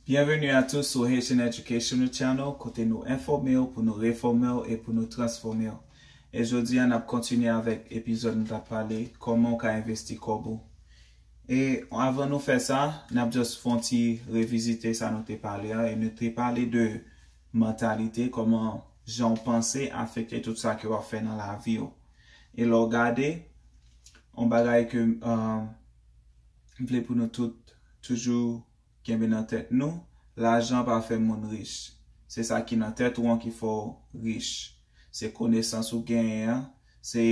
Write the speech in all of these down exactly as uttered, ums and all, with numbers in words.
Bienvenue à tous sur Haitian Educational Channel, kote nou enfòme w pou nou refòme w e pou nou transfòme w. E jodi a, n ap kontinye avèk epizòd nou t ap pale kòman w ka envesti kòb ou. E avan nou fè sa, n ap just fè yon ti revizite sa nou te pale a, e nou te pale de mantalite, kòman jan w panse afekte tout sa ke w ap fè nan lavi w. E lè w gade, yon bagay ke, um, m vle pou nou tout toujou kenbe nan tèt nou, lajan pa fè moun rich. Se sa ki nan tèt ou an ki fè w rich. Se konesans ou genyen an, se,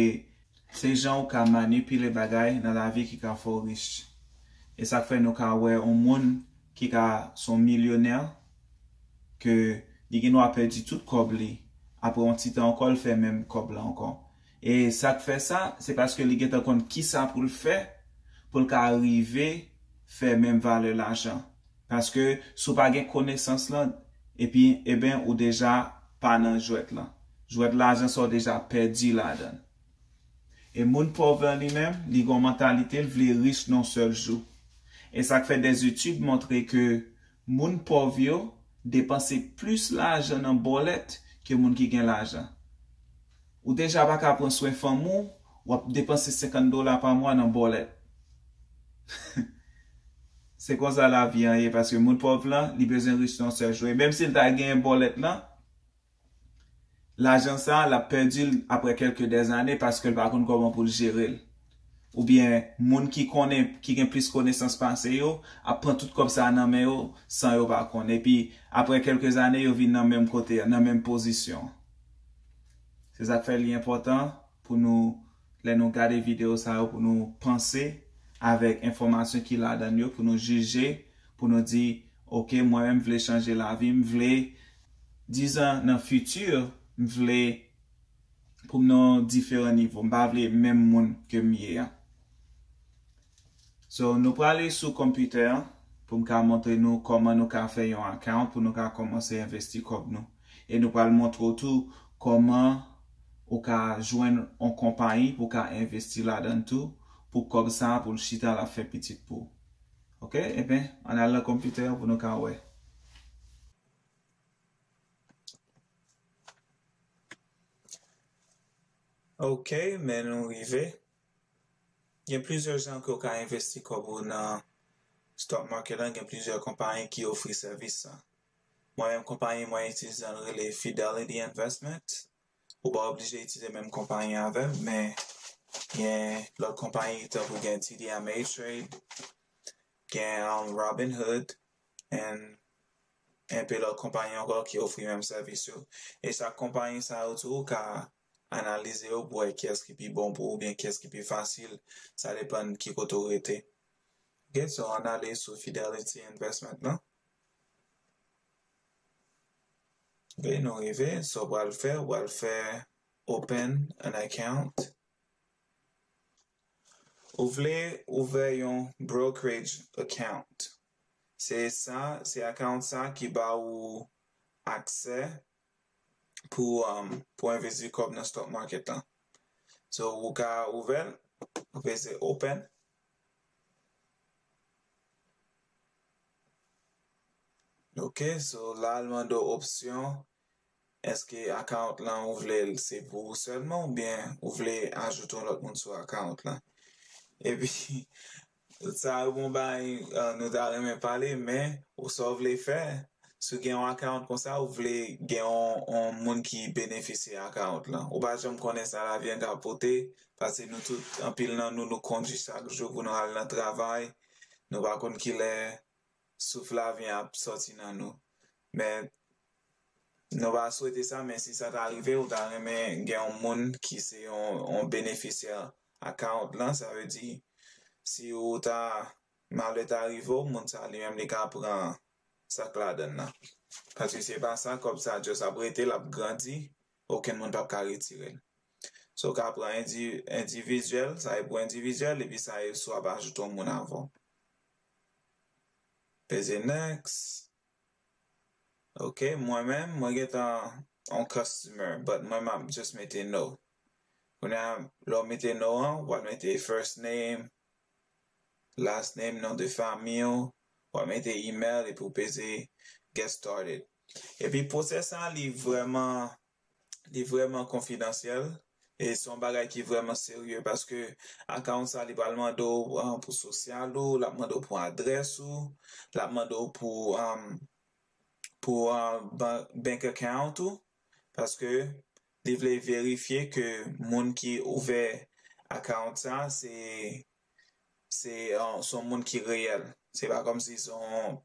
se jan ou ka manipile bagay nan lavi ki ka fè w rich. E sa k fè nou ka wè yon moun ki ka se yon milyonè, ke li gen dwa pèdi tout kòb li, apre yon ti tan ankò, l fè menm kòb la ankò. E sa k fè sa, se paske li gentan konn kisa pou l fè, pou l ka rive fè menm valè lajan. Paske si w pa gen konesans lan, epi, eben, ou deja pa nan jwèt lan. Jwèt lajan sa w deja pèdi ladan l. E moun pòv lan li menm, li gen yon mantalite, l vle rich nan yon sèl jou. E sa k fè des études montre ke moun pòv yo depanse plis lajan nan bòlèt ke moun ki gen lajan. Ou deja pa ka pran swen fanmi w, w ap depanse senkant dola pa mwa nan bòlèt. Se konsa lavi an ye, paske moun pòv lan, li bezwen rich nan yon sèl jou. E menm si l ta genyen bòlèt lan, lajan sa a, l ap pèdi l apre kèlke dèzane paske l pa konn kòman pou l jere l. Oubyen moun ki konnen, ki gen plis konesans pase yo, ap pran tout kòb sa a nan men yo san yo pa konnen. Epi, apre kèlke zane, yo vin nan menm kote a, nan menm pozisyon an. Se sa k fè li enpòtan pou nou, lè nou gade videyo sa yo, pou nou panse avèk enfòmasyon ki ladan yo, pou nou jije, pou nou di, oke, mwen menm, m vle chanje lavi m, m vle, dizan nan fiti, m vle pou m nan yon diferan nivo. M pa vle menm moun ke m ye an. So, nou prale sou konpitè an pou m ka montre nou kòman nou ka fè yon account pou nou ka kòmanse envesti kòb nou. E nou pral montre w tou kòman ou ka jwenn yon konpayi pou w ka envesti ladan l tou, pou kòb sa a pou l chita l ap fè pitit pou ou. Oke? Eben, ann al nan konpitè an pou nou ka wè. Oke, men nou rive. Gen plizyè jan ke w ka envesti kòb ou nan stock market lan, gen plizyè konpayi ki ofri sèvis sa. Mwen menm, konpayi mwen itilize an rele Fidelity Investment. Ou pa oblije itilize menm konpayi avè m, men gen lòt konpayi tankou gen T D Ameritrade, gen, um, Robinhood, and enpe lòt konpayi ankò ki ofri menm sèvis yo. E chak konpayi sa yo tou, ou ka analize yo pou wè kiyès ki pi bon pou ou, oubyen kiyès ki pi fasil. Sa depann ki kote w rete. Ok, so ann ale sou Fidelity Investment lan. Ok, nou rive. So, w pral fè, w pral fè open an account. Ou vle ouvè yon brokerage account. Se sa, se account sa ki ba ou aksè pou, um, pou envesti kòb nan stock market lan. So, ou ka ouvè l, ou peze open. Ok, so la, l mande w opsyon. Èske account lan ou vle l se pou ou sèlman oubyen ou vle ajoute yon lòt moun sou account lan? Epi, sa yo bon bagay, uh, nou ta renmen pale, men ou sa w vle fè, si w gen yon account konsa, ou vle gen yon, yon moun ki benefisye account lan. Ou pa janm konnen sa lavi an ka pote, paske nou tout, anpil nan nou, nou kondui chak jou pou nou al nan travay. Nou pa konn kilè souf lavi an ap sòti nan nou. Men, nou pa swete sa, men si sa ta rive, ou ta renmen gen yon moun ki se yon, yon benefisyè account lan, sa vle di, si ou ta, malè ta rive w, moun sa li menm li ka pran sa k ladan l lan. Paske si se pa sa, kòb sa just ap rete, l ap grandi, okenn moun p ap ka retire l. So, w ka pran indi-, endividyèl, sa e pou endividyèl, epi sa e si w ap ajoute yon moun avè w. Peze next. Ok, mwen menm, mwen gentan on customer, but mwen m ap just mete no. Kounye a, lè w mete no an, w pral mete first name, last name, non de fanmi w, w ap mete email epi w peze get started. Epi pwosè sa li vrèman li vrèman konfidansyèl e se yon bagay ki vrèman serye paske account sa li pral mande w uh, pou sosyal ou, l ap mande w pou adrès ou, l ap mande w pou um, pou uh, bank account ou paske li vle verifye ke moun ki ouvè account sa se se yon se yon moun ki reyèl. Se pa kòmsi se yon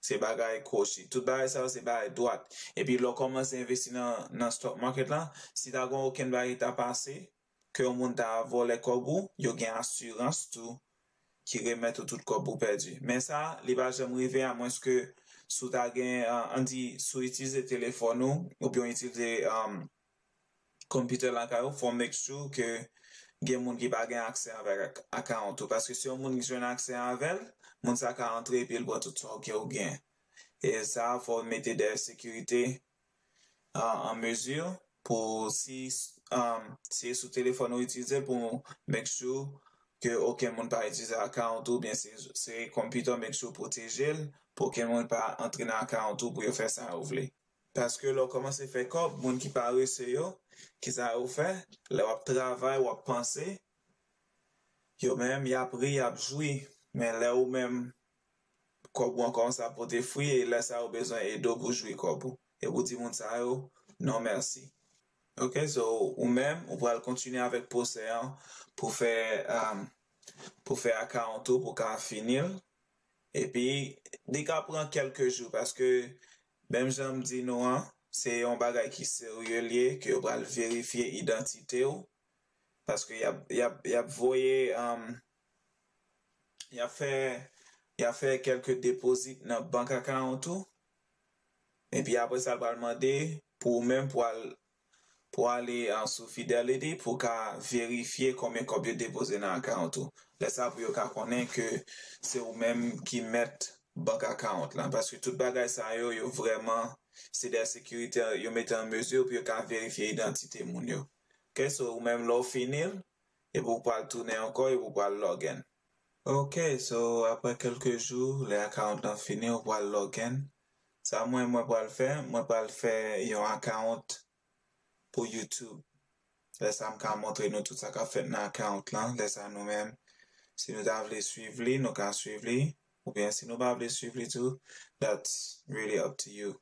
se bagay kwochi. Tout bagay sa yo se bagay dwat. Epi lè w kòmanse envesti nan nan stock market la, si ta gen okenn bagay ki ta pase, ke yon moun ta vòlè kòb ou, yo gen asirans tou ki remèt ou tout kòb ou pèdi. Men sa, li pa janm rive amwenske si w ta gen, uh, ann di, si w itilize telefòn ou, oubyen w itilize um, computer lakay ou, fò w make sure ke gen moun ki pa gen aksè avèk account ou. Paske si yon moun ki jwenn aksè avè l, moun sa ka antre epi l pran tout sa w gen. E sa, fò w mete dèyè sekirite uh, an mezi pou si um, si sou telefòn ou itilize pou make sure ke okenn moun pa itilize account ou byen se se computer make sure pwoteje l pou okenn moun pa antre nan account ou pou yo fè sa yo vle. Paske lè w kòmanse fè kòb, moun ki parese yo, ki sa yo fè? Lè w ap travay, w ap panse, yo menm y ap ri, y ap jwi. Men lè ou menm kòb ou an kòmanse ap pote fwi e lè sa yo bezwen ede w pou jwi kòb ou. E pou di moun sa yo non mèsi. Ok, so ou menm ou pral kontinye avèk pwosè an pou fè um, pou fè account ou pou ka fini l. Epi li ka pran kèlke jou paske menm jan m di nou an, se yon bagay ki serye l ye ke yo pral verifye idantite w. Paske y ap y ap y ap voye um, y ap fè y ap fè kèlke depozit nan bank account ou. Epi apre sa l pral mande pou ou menm pou al pou ale uh, sou Fidelity pou ka verifye konbyen kòb yo depoze nan account ou. Lè sa pou yo ka konnen ke se ou menm ki mèt bank account la. Paske tout bagay sa yo, yo vrèman se dèyè sekirite yo mete an mezi pou yo ka verifye idantite moun yo. Ok, so ou menm lè w fini l, epi w pral tounen ankò epi w pral log in. Ok, so apre kèlke jou lè account lan fini ou pral log in. Sa mwen mwen pral fè, mwen pral fè yon account pou YouTube. Lè sa m ka montre nou tout sa k ap fèt nan account lan. Lè sa nou menm, si nou ta vle swiv li, nou ka swiv li. Oubyen si nou pa vle swiv li tou, that's really up to you.